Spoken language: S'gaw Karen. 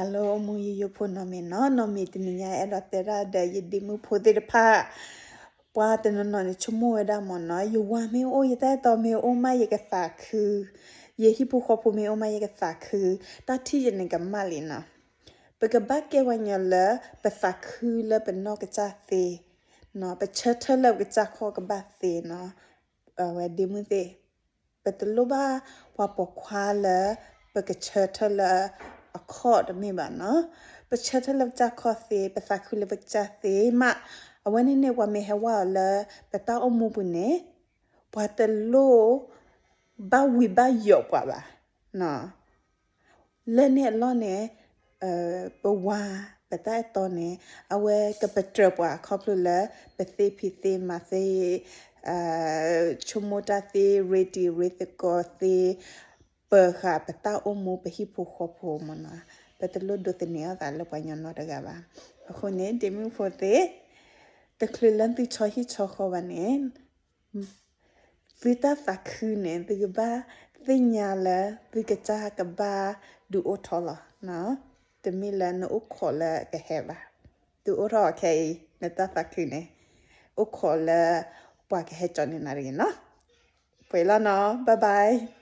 Hello မိၢ်ယိယိဖိနီၢ်မ့ၢ်နီၢ်, နီၢ်မ့ၢ်တနံၤညါအဲၣ်ဒိးတဲဒၣ်ဒီးယဒ့မုၣ်ဖိသ့ၣ်တဖၣ်, ပှၤတနီၤနီၤန့ၣ်ဆိကမိၣ်ဝဲဒၣ်မ့ၢ်နီၢ်, ယဝၤမ့ၢ်အိၣ် ယတၢ်အဲၣ်တီမ့ၢ်အိၣ်မး ယကသးခု, ယဟံၣ်ဖိဃီဖိမ့ၢ်အိၣ်မး ယကသးခု, တၢ်ထံၣ်ယန့ၣ်ကမၣ်လံနီၢ်. ပကဘၣ်ကဲပှၤကညီလၢ ပသးခုလၢပနီၢ်ကစၢ်သ့, ပဆၢထၢၣ်လၢပကစၢ်ခီၣ်ကဘၣ်သ့နီၢ်, ဝဲဒ့မုၣ်သ့ၣ် ပတလိၣ်ဘၣ်ပှၤပိာ်ခွါလၢ ပကဆၢထၢၣ်လၢအခီၣ်တမ့ၢ်ဘၣ်နီၢ်, ပဆၢထၢၣ်လၢပကစၢ်ခီၣ်သ့, ပသးခုလၢပကစၢ်သ့မး, အဝဲန့ၣ်န့ၣ် ပှၤမ့ၢ်ဟဲဝဲအီၤလၢ ပတၢ်အိၣ်မူပူၤန့ၣ်, ပှၤတလိၣ် ဘၣ်ဝံၤဘၣ်ယိးပှၤဘၣ်. လၢန့ၣ်အလီၢ်န့ၣ်, ပဝၤ, ပတၢ်အဲၣ်တီန့ၣ်, အဝဲကပတြၢၤပှၤခီဖျိလၢ ပသ့ဖံးသ့မၤသ့, ဆိကမိၣ်တၢ်သ့, ရ့တံၤရ့သကိးသ့, ပဃာ်ပတၢ်အိၣ်မူပဟံၣ်ဖိဃီဖိမ့ၢ်နီၢ်, ပတလိၣ်ဒိးသန့ၤအီၣ်သးလၢပှၤကညီနီတဂၤဘၣ်. အဃိန့ၣ် ဒ့မုၣ်ဖိသ့ၣ်, တချုးလၢသုဆီဟံၣ်ဆီဃီဘၣ်န့ၣ် သုတၢ်သးခုန့ၣ် သုကဘၣ်သ့ၣ်ညါလၢ သုကစၢ်ကဘၣ်ဒုးအိၣ်ထီၣ်လီၤ. တမ့ၢ်လၢနအိၣ်ခိးလၢကဟဲဘၣ်. သုအိၣ်ထီၣ်အခဲအံၤ နတၢ်သးခုန့ၣ်, အိၣ်ခိးလၢ ပှၤကဟဲကၠီန့ၢ်နၤတဂ့ၤနီၤ. ပှဲၤလီၤနီၤ, bye bye.